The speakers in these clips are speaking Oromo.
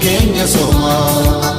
Keenya somaa.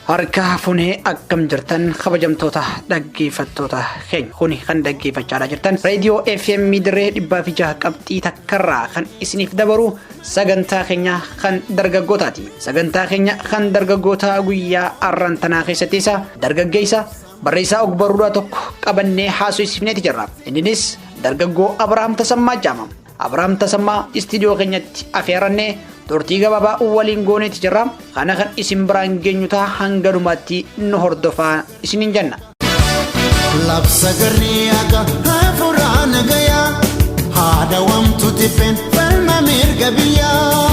Harka funee, akkam jirtan, kabajamtoota dhaggeeffattoota keenya? Kuni kan dhaggeeffachaa jirtan reediyoo FM Dirree 106.1rraa kan isiniif dabaru sagantaa keenya kan dargaggootaati. Sagantaa keenya kan dargaggootaa guyyaa arrantanaa keessatti isa dargaggeessa barreessaa ogbarruudhaa tokko qabannee haasofsiifneeti jirra. Inninis dargaggoo Abrahaam Tasammaa jedhama. Abrahaam Tasammaa istiidiyoo keenyatti afeerannee turtii gabaabaa waliin gooneeti jirra. Kana kan isin biraan geenyu ta'a, hanga dhumaatti nu hordofaa isiniin jenna. Labsa garrii akka hafuuraa nagayaa, haadha wamtu tiffeen falma mirga biyyaa.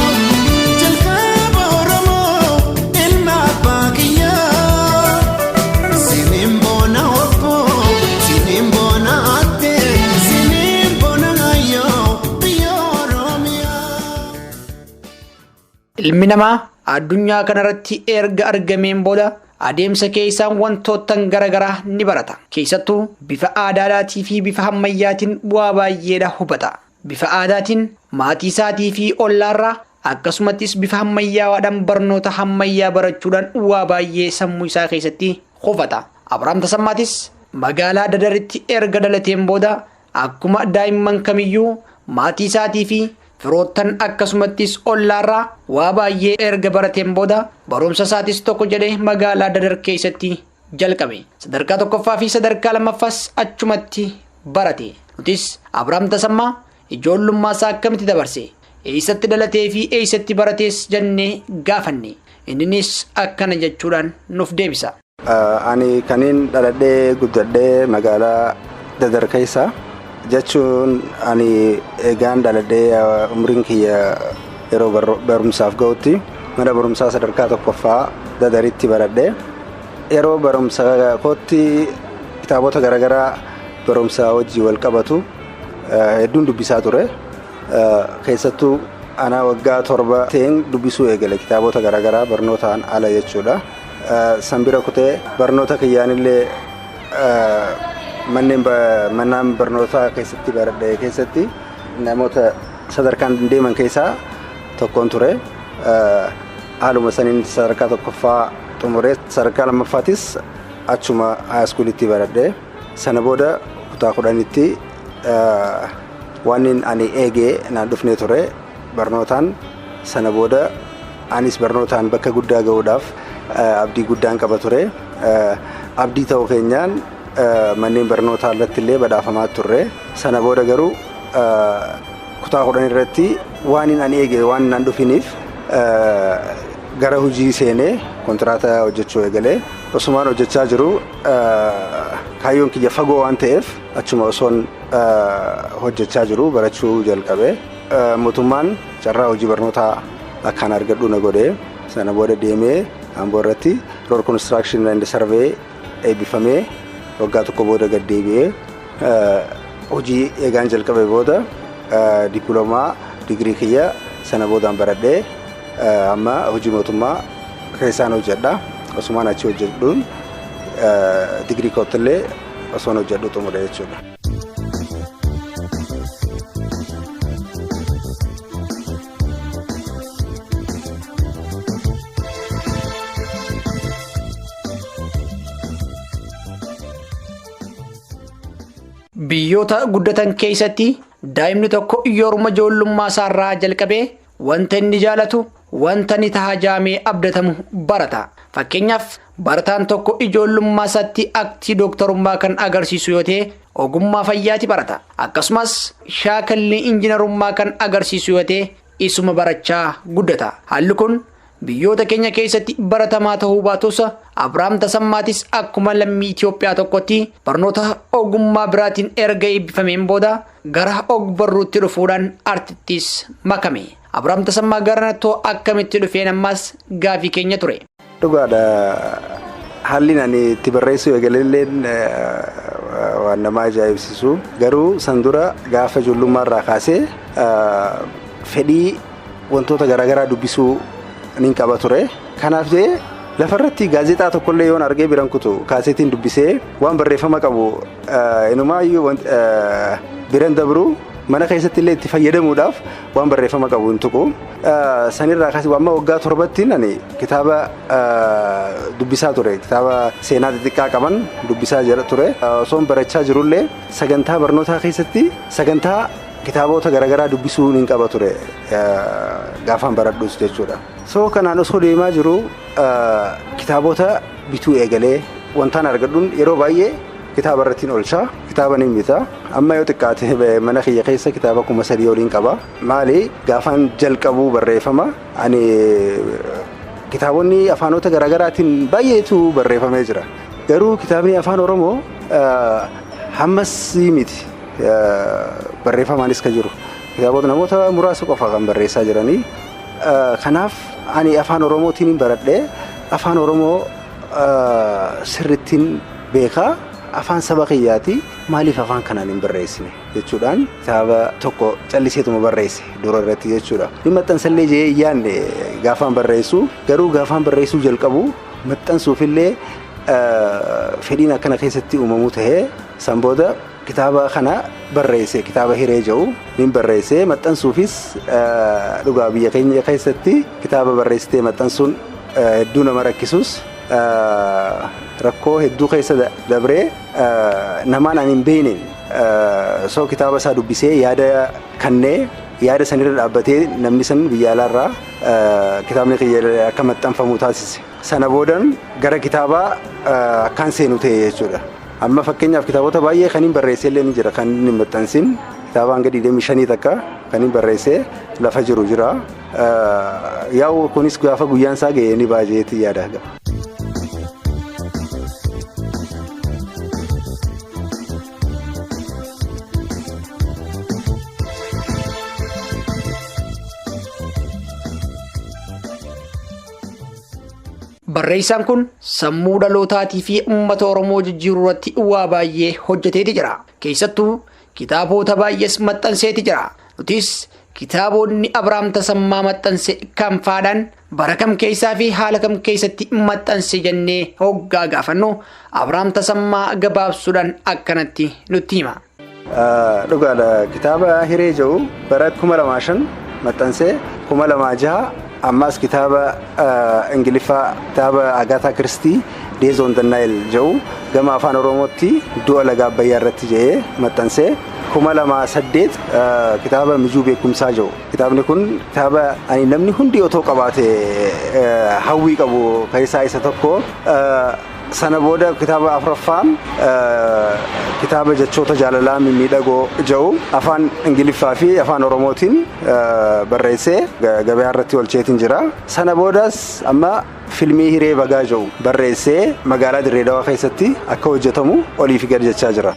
Jalqaba Oromoo, ilma abbaa kiyyaa. Siniin boona obbo, siniin boona atte, siniin boona hayyoo biyya Oromiyaa. Ilmi namaa addunyaa kanarratti erga argameen booda adeemsa keessaan wantoottan garaagaraa ni barata. Keessattuu bifa aadaadhaatii fi bifa ammayyaatiin bu'aa baay'eedha hubata. Bifa aadaatiin maatii isaatii fi ollaarraa, akkasumattis bifa ammayyaawaadhaan barnoota ammayyaa barachuudhaan waa baay'ee sammuu isaa keessatti hubata. Abrahaam Tasammaatis magaalaa Dadaritti erga dhalateen booda akkuma daa'imman kamiyyuu maatii isaatii fi firoottan akkasumattis ollaarraa waa baay'ee erga barateen booda barumsa isaatis tokko jedhee magaalaa Dadar keessatti jalqabe. Sadarkaa tokkoffaa fi sadarkaa lammaffaas achumatti barate. Nutis Abrahaam Tasammaa ijoollummaa isaa akkamitti dabarse, eessatti dhalatee fi eessatti baratees jennee gaafanne. Inninis akkana jechuudhaan nuuf deebisa. Ani kaniin dhaladhee guddadhee magaalaa Dadar keessa jechuun, ani eegaan dhaladhee umriin kiyya yeroo barumsaaf ga'utti mana barumsaa sadarkaa tokkoffaa Dadaritti baradhee, yeroo barumsa kootti kitaabota garaagaraa barumsaa wajjin wal qabatu hedduun dubbisaa ture. Keessattuu ana waggaa 7 ta'een dubbisuu eegale kitaabota garaagaraa barnootaan ala jechuudha. San bira kutee barnoota kiyyaanillee manneen mannaan barnootaa keessatti baradhe keessatti namoota sadarkaan deeman keessaa tokkoon ture. Haaluma saniin sadarkaa tokkoffaa xumuree sadarkaa lammaffaatis achuma high schoolitti baradhe. Sana booda kutaa 10tti waan ani eegee naan dhufnee ture barnootaan. Sana booda anis barnootaan bakka guddaa ga'uudhaaf abdii guddaan qaba ture. Abdii ta'uu keenyaan manneen barnootaa irratti illee badhaafamaa turre. Sana booda garuu kutaa 10 irratti waan ani eege waan naan dhufiniif gara hojii seenee kontiraata hojjechuu eegalee, osumaan hojjechaa jiru kaayyoon kiyya fagoo waan ta'eef achuma osoon hojjechaa jiru barachuu jalqabe. Mootummaan carraa hojii barnootaa akkaan argadhu na godhe. Sana booda deemee Amboo irratti road construction and survey eebbifamee, waggaa tokko booda gad deebi'ee hojii eegaan jalqabe booda dippiloomaa digirii kiyya sana boodaan baradhee amma hojii mootummaa keessaan hojjedha. Osumaan achi hojjedhuun digirii kootillee osoon hojjedhu xumure jechuudha. Biyyoota guddatan keessatti daa'imni tokko yeruma ijoollummaa isaarraa jalqabee wanta inni jaalatu, wanta ni taha jaamee abdatamu barata. Fakkeenyaaf, barataan tokko ijoollummaa isaatti aktii dooktarummaa kan agarsiisu yoo ta'e ogummaa fayyaati barata. Akkasumas shaakalli injiinarummaa kan agarsiisu yoo ta'e isuma barachaa guddata. Haalli kun biyyoota keenya keessatti baratamaa ta'uu baatus, Abrahaam Tasammaatis akkuma lammii Itoophiyaa tokkotti barnoota ogummaa biraatiin erga eebbifameen booda gara ogbarruutti dhufuudhaan artittis makame. Abrahaam Tasammaa gara nattoo akkamitti dhufeen ammas gaafii keenya ture. Dhugaadha. Haalli ani itti barreessuu eegalelleen waan nama ajaa'ibsiisu. Garuu san dura gaafa ijoollummaa irraa kaasee fedhii wantoota garaagaraa dubbisuu nin qaba ture. Kanaaf jee Lafarratti gaazexaa tokkollee yoon argee biran kutu kaasetiin dubbisee waan barreeffama qabu inumaayyuu biran dabru mana keessatti illee itti fayyadamuudhaaf waan barreeffama qabu hin tuqu. Sanirraa kaasee amma waggaa 7tti ani kitaaba dubbisaa ture. Kitaaba seenaa xixiqqaa qaban dubbisaa ture. Osoon barachaa jirullee sagantaa barnootaa keessatti sagantaa kitaabota garaagaraa dubbisuu hin qaba ture gaafaan baradhus jechuudha. So kanaan osoo deemaa jiru kitaabota bituu eegalee wantaan argadhuun yeroo baay'ee kitaaba irratti oolchaa, kitaaba ni bita. Amma yoo xiqqaate mana kiyya keessa kitaaba 3,000 oliin qaba. Maali gaafaan jalqabuu barreeffama ani kitaabonni afaanota garaagaraatiin baay'eetu barreeffamee jira. Garuu kitaabni afaan Oromoo hammas miti barreeffamaanis kan jiru. Kitaabota namoota muraasa qofa kan barreessaa jiranii. Kanaaf ani afaan Oromootiin baradhee afaan Oromoo sirrittiin beekaa. Afaan saba kiyyaati maaliif afaan kanaan hin barreessine jechuudhaan kitaaba tokko calliseetuma barreesse dura irratti jechuudha. Inni maxxansallee jee yaanne gaafaan barreessu garuu gaafaan barreessuu jalqabu maxxansuufillee fedhiin akkana keessatti uumamuu tahee san booda kitaaba kana barreesse kitaaba hiree jedhu ni barreesse maxxansuufis dhugaa biyya keenya keessatti kitaaba barreessitee maxxansuun hedduu nama rakkisus rakkoo hedduu keessa dabree namaan ani hin beekneen soo kitaaba isaa dubbisee yaada kannee yaada sanirra dhaabbatee namni san biyya alaarraa kitaabni kiyya akka maxxanfamu taasise. Sana boodan gara kitaabaa akkaan seenu ta'e jechuudha. Amma fakkeenyaaf kitaabota baay'ee kan hin barreesse illee ni jira kan hin maxxansin kitaaba hanga 25 takka kan hin barreesse lafa jiru jira. Yaa'u kunis gaafa guyyaan isaa ga'ee ni baajeetii yaada. Barreessaan kun sammuu dhalootaatii fi uummata Oromoo jijjiiruu irratti waa baay'ee hojjeteeti jira. Keessattuu kitaabota baay'ees maxxanseeti jira. Nutis kitaabonni Abrahaam Tasammaa maxxanse kam faadhaan bara kam keessaa fi haala kam keessatti maxxanse jennee hoggaa gaafannu Abrahaam Tasammaa gabaabsuudhaan akkanatti nutti hima. Dhugaadha. Kitaaba hiree jedhu bara 2005 maxxansee 2006 ammas kitaaba Ingiliffaa kitaaba Agatha Christie Death on the Nile jedhu gama afaan Oromootti du'a laga Abbayyaa irratti jedhee maxxansee 2008 kitaaba Mijuu Beekumsaa jedhu. Kitaabni kun kitaaba ani namni hundi otoo qabaate hawwii qabu keessaa isa tokko. Sana booda kitaaba afuraffaan kitaaba jechoota jaalalaa mimmiidhagoo jedhu afaan Ingiliffaa fi afaan Oromootiin barreessee gabayaa irratti olcheetiin jira. Sana boodas amma filmii Hiree Bagaa jedhu barreessee magaalaa Dirree Dawaa keessatti akka hojjetamu olii fi gadi jechaa jira.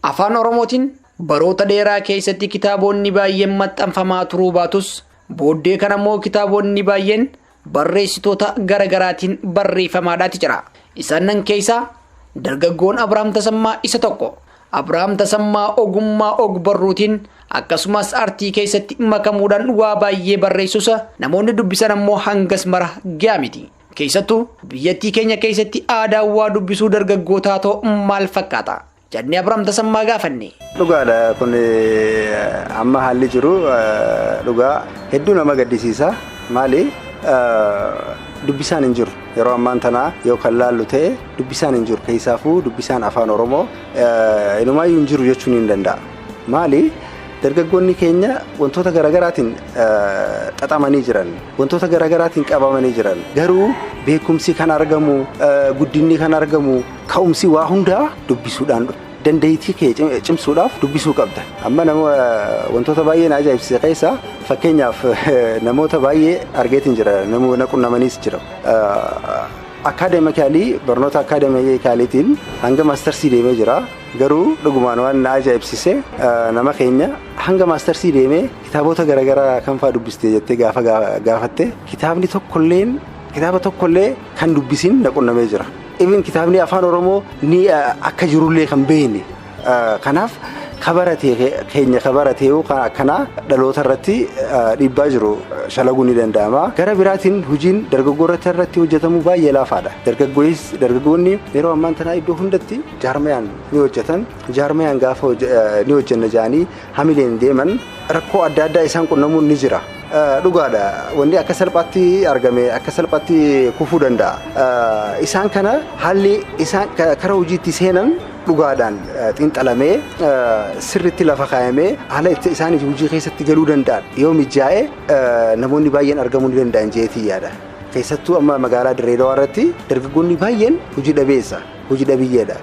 Afaan Oromootiin baroota dheeraa keessatti kitaabonni baay'een maxxanfamaa turuu baatus booddee kana immoo kitaabonni baay'een barreessitoota garaagaraatiin barreeffamaadhaati jira. Isaan keessaa dargaggoon Abrahaam Tasammaa isa tokko. Abrahaam Tasammaa ogummaa og-barruutiin akkasumas artii keessatti makamuudhaan waa baay'ee barreessus namoonni dubbisan ammoo hangas mara gahaa miti. Keessattuu biyyattii keenya keessatti aadaan waa dubbisuu dargaggootaa ta'u maal fakkaata? Jennee Abrahaam Tasammaa gaafanne. Dhugaadha kun amma haalli jiru dhugaa hedduu nama gaddisiisa. Maali dubbisaan hin jiru yeroo ammaan tanaa yoo kan laallu ta'e dubbisaan hin jiru keessaafuu dubbisaan afaan Oromoo inumaayyuu hin jiru jechuun hin danda'a. Maali dargaggoonni keenya wantoota garaagaraatiin xaxamanii jiran wantoota garaagaraatiin qabamanii jiran garuu beekumsi kan argamu guddinni kan argamu ka'umsi waa hundaa dubbisuudhaan dandeettii kee cimsuudhaaf dubbisuu qabda. Amma nama wantoota baay'ee na ajaa'ibsiise keessaa fakkeenyaaf namoota baay'ee argeetiin jira namoota qunnamaniis jira. Akaadaamikaalii barnoota akaadaamikaaliitiin hanga maastarsii deemee jira. Garuu dhugumaan waan na ajaa'ibsiise nama keenya hanga maastarsii deemee kitaabota garaagaraa kan fa'aa dubbiste jettee gaafa gaafatte kitaabni tokkolleen Kitaaba tokkollee kan dubbisin na qunnamee jira. Even kitaabni afaan Oromoo ni akka jirullee kan beekne. Kanaaf kabaratee keenya kabaratee akkanaa dhaloota irratti dhiibbaa jiru shalaguun ni danda'ama. Gara biraatiin hojiin dargaggoota irratti hojjetamu baay'ee laafaadha. Dargaggoonni yeroo ammaan tanaa iddoo hundatti jaarmayaan ni hojjetan. Jaarmayaan gaafa ni hojjenna jedhanii hamileen deeman rakkoo adda addaa isaan qunnamuun ni jira. Dhugaadha. Wanni akka salphaatti argame akka salphaatti kufuu danda'a. Isaan kana haalli isaan karaa hojiitti seenan dhugaadhaan xiinxalamee sirriitti lafa kaayamee haala isaan hojii keessatti galuu danda'an yoo mijaa'e namoonni baay'een argamuu ni danda'an jeetii yaada. Keessattuu amma magaalaa Dirree Dawaa irratti dargaggoonni baay'een hojii dhabeessa. Hojii dhabiyyeedha.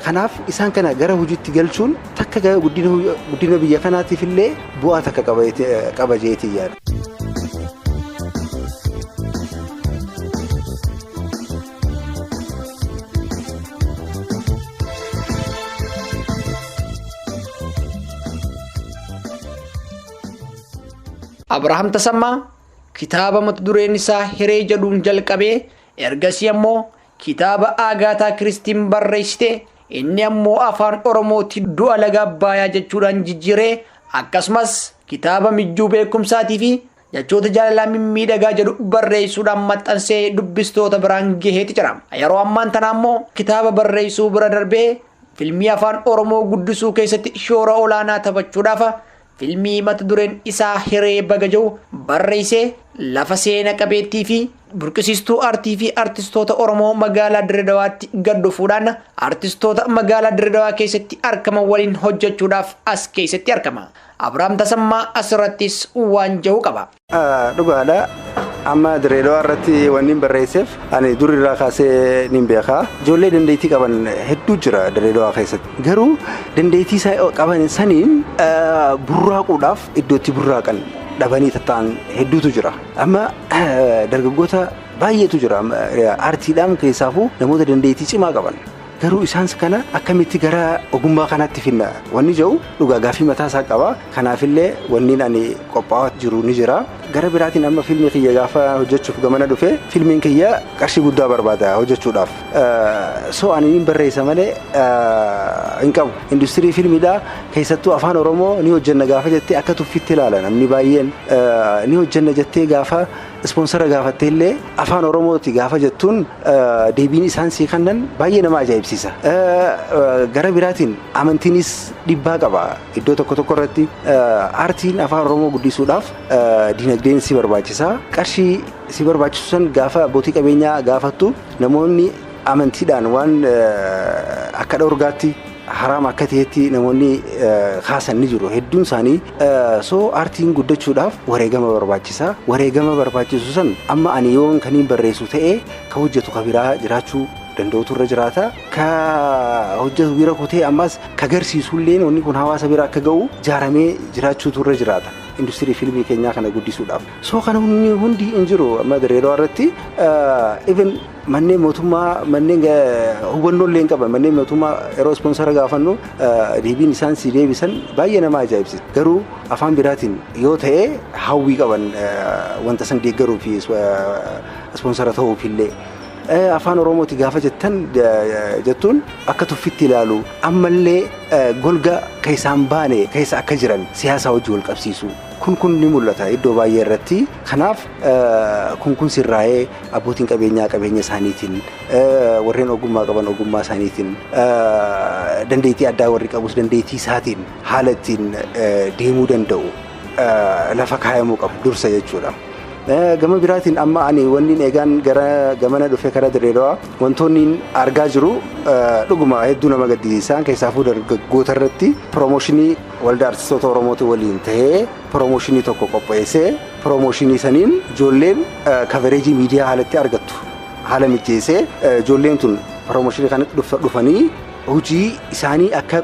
Kanaaf isaan kana gara hojiitti galchuun takka guddina biyya kanaatiif illee bu'aa takka qaba jeetii yaada. Abrahaam Tasammaa kitaaba mata dureen isaa Hiree jedhuun jalqabee ergasii ammoo kitaaba Aagaataa Kiristiin barreessite inni ammoo afaan Oromootti du'a laga Abbayaa jechuudhaan jijjiiree akkasumas kitaaba mijjuu beekumsaatii fi jechoota jaalalaa mimmiidhagaa jedhu barreessuudhaan maxxansee dubbistoota biraan gaheeti jira. Yeroo ammaan tana ammoo kitaaba barreessuu bira darbee filmii afaan Oromoo guddisuu keessatti shoora olaanaa taphachuudhaaf filmii mata dureen isaa Hiree Baga jedhu barreessee lafa seena qabeettii fi burqisiistuu artii fi artistoota Oromoo magaalaa Dirree Dawaatti gad dhufuudhaan artistoota magaalaa Dirree Dawaa keessatti argaman waliin hojjechuudhaaf as keessatti argama. Abrahaam Tasammaa asirrattis waan jedhu qaba. Dhugaadha. Amma Dirree Dawaa irratti wanni barreesseef ani dur irraa kaasee nin beeka. Ijoollee dandeettii qaban hedduu jira Dirree Dawaa keessatti. Garuu dandeettii qaban saniin burraaquudhaaf iddoo itti burraaqan dhabanii tatta'an hedduutu jira. Amma dargaggoota baay'eetu jira. Aartiidhaan keessaafuu namoota dandeettii cimaa qaban. Garuu isaan kana akkamitti gara ogummaa kanaatti finna wanni jedhu dhugaa gaaffii mataa isaa qaba. Kanaafillee wanni ani qophaa'aa jiru ni jira. Gara biraatiin amma fiilmii kiyya gaafa hojjechuuf gamana dhufe fiilmiin kiyya qarshii guddaa barbaada hojjechuudhaaf. So ani hin barreessa malee hin qabu. Industirii fiilmiidhaa keessattuu afaan Oromoo ni hojjenna gaafa jettee akka tuffitti ilaala namni baay'een ni hojjenna jettee gaafa ispoonsara gaafattee illee afaan Oromooti gaafa jettuun deebiin isaan sii kennan baay'ee nama ajaa'ibsiisa. Gara biraatiin amantiinis dhiibbaa qaba iddoo tokko tokko irratti aartiin afaan Oromoo guddisuudhaaf dinagdeen si barbaachisa. Qarshii si barbaachisu san gaafa abbootii qabeenyaa gaafattu namoonni amantiidhaan waan akka dhorgaatti haraam akka ta'etti namoonni kaasan ni jiru hedduun isaanii. So aartiin guddachuudhaaf wareegama barbaachisa. Wareegama barbaachisu san amma ani yoon kaniin barreessu ta'ee ka hojjetu ka biraa jiraachuu danda'utu irra jiraata. Ka hojjetu bira kutee ammas ka garsiisullee wanni kun hawaasa bira akka ga'u jaaramee jiraachuutu irra jiraata. Industirii fiilmii keenyaa kana guddisuudhaaf. So kana hundi hin jiru amma Dirree Dawaa irratti even manneen mootummaa manneen hubannoo illee hin qaban manneen mootummaa yeroo ispoonsara gaafannu deebiin isaan si deebisan baay'ee nama ajaa'ibsiisa. Garuu afaan biraatiin yoo ta'e hawwii qaban wanta san deeggaruu fi ispoonsara ta'uuf illee. Afaan Oromooti gaafa jettan jettuun akka tuffitti ilaalu ammallee golga keessaan baane keessa akka jiran siyaasa wajjin wal qabsiisu. Kun ni mul'ata iddoo baay'ee irratti. Kanaaf kun sirraa'ee abbootiin qabeenyaa qabeenya isaaniitiin warreen ogummaa qaban ogummaa isaaniitiin dandeettii addaa warri qabus dandeettii isaatiin haala ittiin deemuu danda'u lafa kaayamuu qabu dursa jechuudha. Gama biraatiin amma ani wanni eegaan gara gamana dhufe karaa Dirree Dawaa wantoonni argaa jiru dhuguma hedduu nama gaddisiisan keessaafuu dargaggoota irratti piroomooshinii waldaa artistoota Oromootii waliin ta'ee piroomooshinii tokko qopheessee piroomooshinii saniin ijoolleen kavereejii miidiyaa haalatti argattu haala mijeessee ijoolleen tun piroomooshinii kanatti dhufanii hojii isaanii akka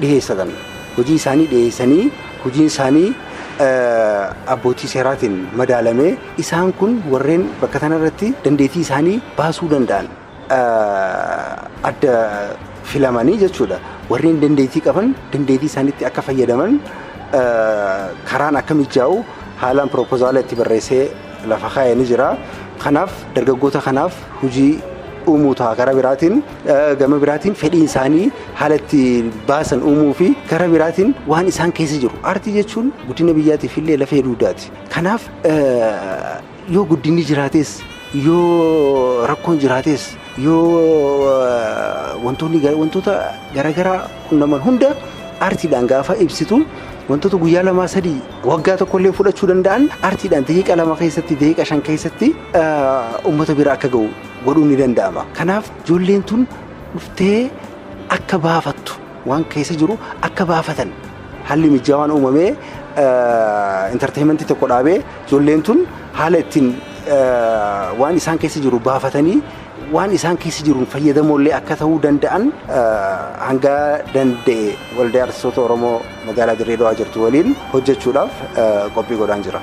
dhiyeessatan hojii isaanii dhiyeessanii hojiin isaanii abbootii seeraatiin madaalamee isaan kun warreen bakka kanarratti dandeettii isaanii baasuu danda'an adda filamanii jechuudha. Warreen dandeettii qaban dandeettii isaaniitti akka fayyadaman karaan akka mijaa'u haalaan piroopozaala itti barreessee lafa kaa'ee ni jira. Kanaaf dargaggoota kanaaf hojii uumuu ta'a gara biraatiin gama biraatiin fedhiin isaanii haala itti baasan uumuu fi gara biraatiin waan isaan keessa jiru. Aartii jechuun guddina biyyaatiif illee lafee duudaati. Kanaaf yoo guddinni jiraates, yoo rakkoon jiraates, yoo wantoota garaagaraa qunnaman hunda aartiidhaan gaafa ibsitu wantoota guyyaa 2 3 waggaa tokkollee fudhachuu danda'an aartiidhaan daqiiqa 2 keessatti daqiiqa 5 keessatti uummata bira akka ga'u godhuun ni danda'ama. Kanaaf ijoolleen tun dhuftee akka baafattu waan keessa jiru akka baafatan haalli mijaawaan uumamee entertainmentii tokko dhaabee ijoolleen tun haala ittiin waan isaan keessa jiru baafatanii waan isaan keessa jiruun fayyadamoollee akka ta'uu danda'an hanga danda'e waldaa artistoota Oromoo magaalaa Dirree Dhawaa jirtu waliin hojjechuudhaaf qophii godhaan jira.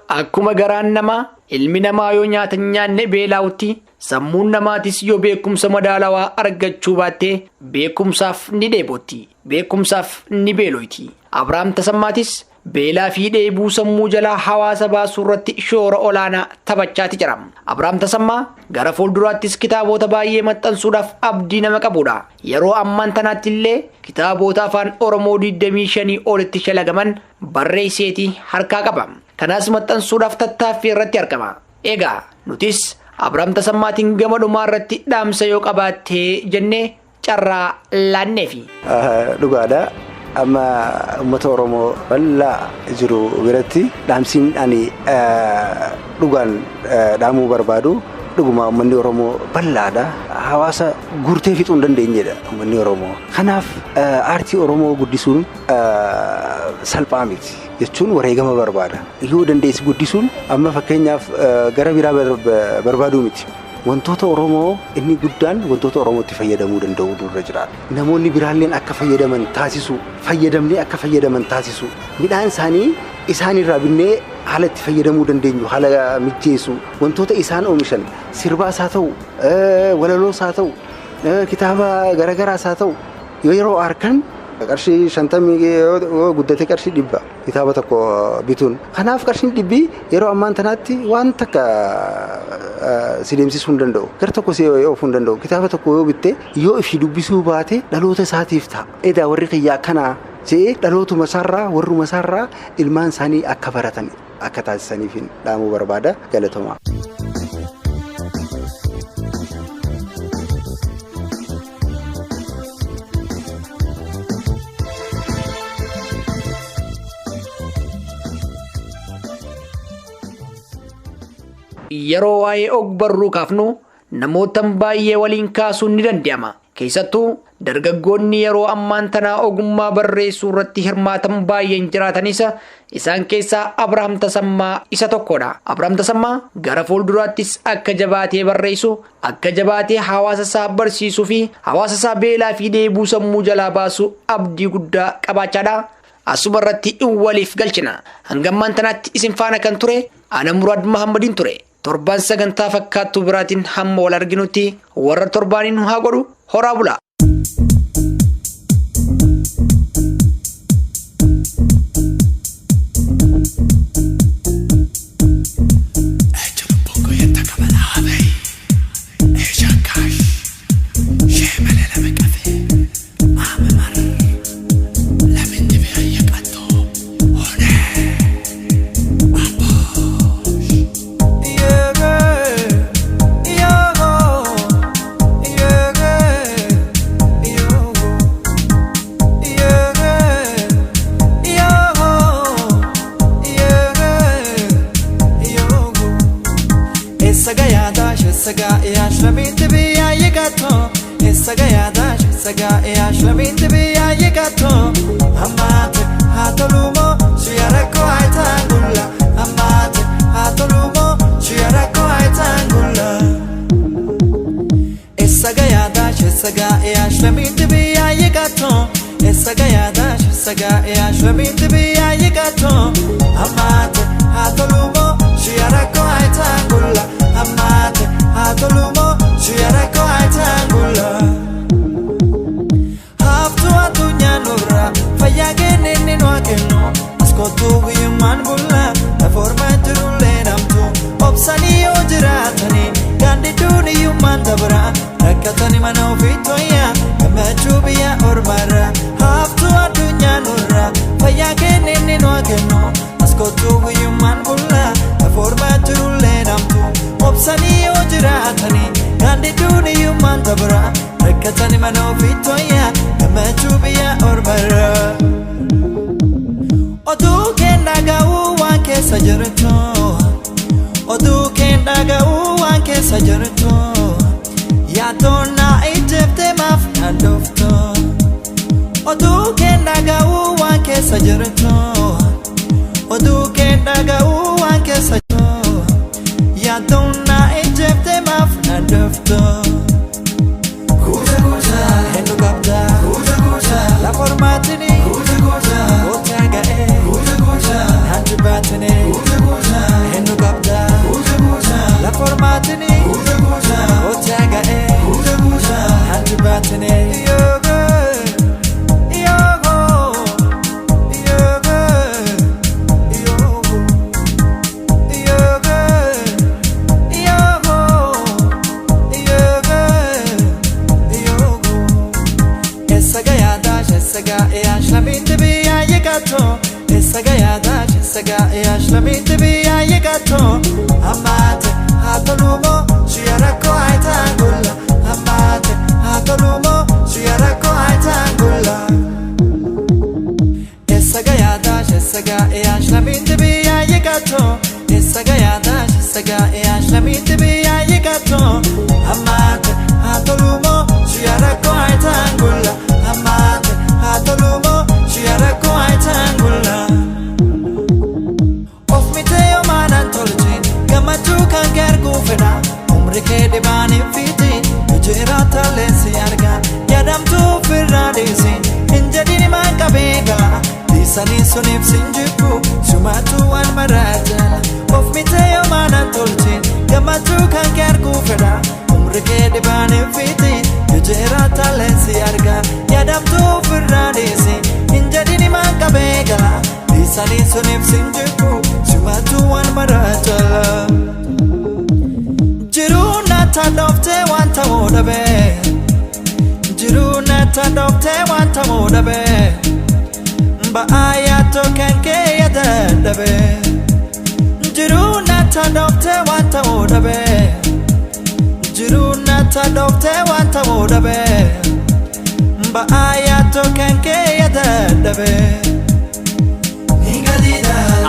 Akkuma garaan namaa ilmi namaa yoo nyaata hin nyaanne beelaa'utti sammuun namaatis yoo beekumsa madaalawaa argachuu baatte beekumsaaf ni dheebotti, beekumsaaf ni beeloyti. Abrahaam Tasammaatis beelaa fi dheebuu sammuu jalaa hawaasa baasuu irratti shoora olaanaa taphachaati jira. Abrahaam Tasammaa gara fuulduraattis kitaabota baay'ee maxxansuudhaaf abdii nama qabudha. Yeroo ammaan tanaatti illee kitaabota afaan Oromoo 25 olitti shalagaman barreesseeti harkaa qaba. Kanaas maxxansuudhaaf tattaaffii irratti argama. Egaa nutis Abrahaam Tasammaatiin gama dhumaa irratti dhaamsa yoo qabaattee jennee carraa laanneefi. Dhugaadha. Amma uummata Oromoo bal'aa jiru biratti dhaamsiin ani dhugaan dhaamuu barbaadu dhuguma uummanni Oromoo bal'aadha. Hawaasa guurtee fixuu hin dandeenyedha uummanni Oromoo. Kanaaf aartii Oromoo guddisuun salphaa miti jechuun wareegama barbaada. Yoo dandeessi guddisuun amma fakkeenyaaf gara biraa barbaaduu miti. Wantoota Oromoo inni guddaan wantoota Oromootti fayyadamuu danda'u nurra jira. Namoonni biraalleen akka fayyadaman taasisu, fayyadamnee akka fayyadaman taasisu, midhaan isaanii isaanirraa binnee haala itti fayyadamuu dandeenyu, haala mijeessu, wantoota isaan oomishan sirbaas haa ta'u, walaloos haa ta'u, kitaaba garagaraas haa ta'u, yeroo harkan qarshii 50 yoo guddate qarshii 100 kitaaba tokko bituun. Kanaaf qarshiin 100 yeroo ammaan tanaatti waan takka si deemsisuu hin danda'u. Gar tokko si oofuu hin danda'u. Kitaaba tokko yoo bitte yoo ifii dubbisuu baate dhaloota isaatiif ta'a. Edaa warri kiyya akkanaa jedhee dhalootuma isaarraa warruma isaarraa ilmaan isaanii akka baratan akka taasisaniif dhaamuu barbaada. Galatoomaa. Yeroo waa'ee og-barruu kaafnu namoota baay'ee waliin kaasuun ni danda'ama. Keessattuu dargaggoonni yeroo ammaan tanaa ogummaa barreessuu irratti hirmaatan baay'een jiraatanis isaan keessaa Abrahaam Tasammaa isa tokkodha. Abrahaam Tasammaa gara fuulduraattis akka jabaatee barreessu, akka jabaatee hawaasa isaa barsiisuu fi hawaasa isaa beelaa fi dheebuu sammuu jalaa baasu abdii guddaa qabaachaadha. Asuma irratti waliif galchina. Hanga ammaan tanaatti isin faana kan ture ana Muraad Mahammadiin ture. Torbaan sagantaa fakkaattuu biraatiin hamma wal arginutti warra torbaaniin nu haa godhu horaa bulaa. Hammaate haa tolumoo suya rakkoo haayitaan gulla. Haftuu addunyaa nurra fayyaa kenneen nu haa kennu. Askootuu guyyummaan bulla lafa ormaa jirullee namtu. Obsanii yoo jiraatanii gaandidduun hiyyummaan dabra. Rakkatanii mana ofii tooyyaa gammachuu biyya ormaarra. Haftuu addunyaa nurra fayyaa kenneen nu haa kennu. Askootuu guyyummaan bulla lafa ormaa jirullee namtu. Obsanii yoo jiraatanii gaandidduun hiyyummaan dabra. Rakkatanii mana ofii tooyyaa gammachuu biyya ormaarra. Oduu keen dhaga'uu waan keessa jirtu. Oduu keen dhaga'uu waan keessa jirtu. Yaaddoon na ijjeeftee maaf naan dhuftu. Oduu keen dhaga'uu waan keessa jirtu. Oduu keen dhaga'uu waan keessa jirtu. Yaaddoon na ijjeeftee maaf naan dhuftu. Kuuta kuuta hedduu qabda. Kuuta kuuta lafa ormaatini. Kuuta kuuta goota ga'ee. Kuuta kuuta naan jibbaatini. Kuuta kuuta hedduu qabda. Kuuta kuuta lafa ormaatini. Kuuta kuuta goota ga'ee. Kuuta kuuta naan jibbaatini. Yogo yogo yogo yogo yogo yogo yogo yogo. Essaga yaadash essaga eeyash lamitti biyyaa yeeqatoo. Essaga yaadash essaga eeyash lamitti biyyaa yeeqatoo. Hammaate haa tolumoo suya rakkoo haayitaan gulla. Hammaate haa tolumoo suya rakkoo haayitaan gulla. Essaga yaadash essaga eeyash lamitti biyyaa yeeqatoo. Essaga yaadash essaga eeyash lamitti biyyaa yeeqatoo. Hammaate haa tolumoo suya rakkoo haayitaan gulla. Hammaate haa tolumoo suya rakkoo haayitaan gulla. Of mitee yoomaan tolchin gammachuu kan kee arguu fedha. Umri kee dhibaan hin fiixin hojii leensi argaa. Yaadamtuu ofirraa dhiisi hin jedhin himaan qabee gala. Dhiisanii suniif sin jibbu sumatuu waan maraa jala. Of mitee yoomaan tolchin gammachuu kan kee arguu fedha. Umri kee dhibaan hin fiixin hojii leensi argaa. Yaadamtuu ofirraa dhiisi hin jedhin himaan qabee gala. Dhiisanii suniif sin jibbu sumatuu waan maraa jala. Jiruu natti dhooftee waan ta'uu dhabee. Jiruu natti dhooftee waan ta'uu dhabee. Ba'aa yaaddoo kan kee yaada dhabee. Jiruu natti dhooftee waan ta'uu dhabee. Jiruu natti dhooftee waan ta'uu dhabee. Ba'aa yaaddoo kan kee yaada dhabee.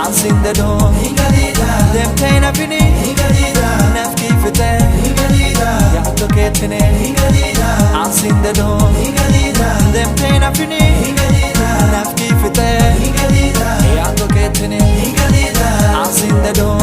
Ansin dedoo deemtee nafini naf kiifitee yaaddoo keettine. Ansin dedoo deemtee nafini naf kiifitee yaaddoo keettine. Ansin dedoo.